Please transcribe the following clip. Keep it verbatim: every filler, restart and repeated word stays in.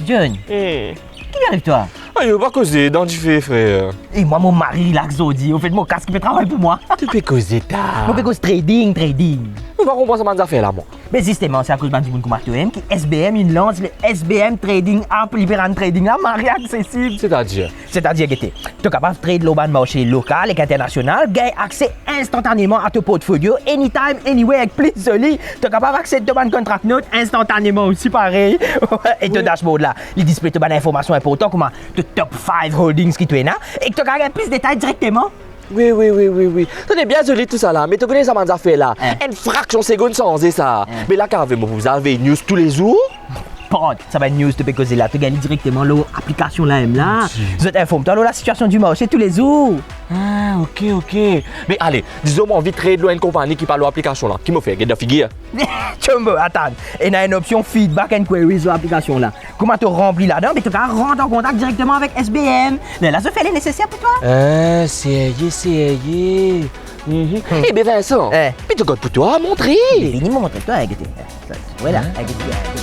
John, ki ariv twa? Ayo, pa koze dan dife, frer. E mwa, mo mari la zordi, anfet mo kas ki pe travay pou mwa. To pe koze ta? Mo pe koz trading, trading. Mo pa konpran sa bann zafer la, mwa. Be zisteman, se akoz bann dimoun kouma twa, ki S B M inn lans le S B M Trading App, li pe rann trading la mari aksesib. Setadir? Setadir, gete, to kapav trade lor bann marse lokal ek internasional, gagn akse instantaneman a to portfolio, anytime, anywhere, ek pli zoli, to kapav access to bann contract note instantaneman osi parey. E to dashboard la, li display to bann informasion inportan kouma to top five holdings ki to ena, ek to kapav gagn plis detay direkteman. Wi, wi, wi, wi, wi. Tande, bien zoli tousala, me to kone sa bann zafer la. Eh. Enn fraksion segonn sanze sa. Eh. Me la, kapav mo pou zis ave news toulezour? Port, sa bann news to pe koze la, to gagn li direkteman lor aplikasion la mem la. Mon Dieu. Zot inform twa lor lasitiasion di marse toulezour. Ah, ok, ok. Me ale, dizon mo anvi trade lor enn konpani ki pa lor aplikasion la. Ki mo fer, get dan figir? Chombo, atann. Ena enn opsion feedback and queries lor aplikasion la. Kouma to ranpli ladan, be to kapav rant an kontak direkteman avek S B M. Lerla zot fer le neseser pou twa. Ah, serye, serye. Mhm. Hmm. Eh ben, Vincent, eh, me to gard pou twa, montre. Vini, mo montre twa, gete. Vwala, gete.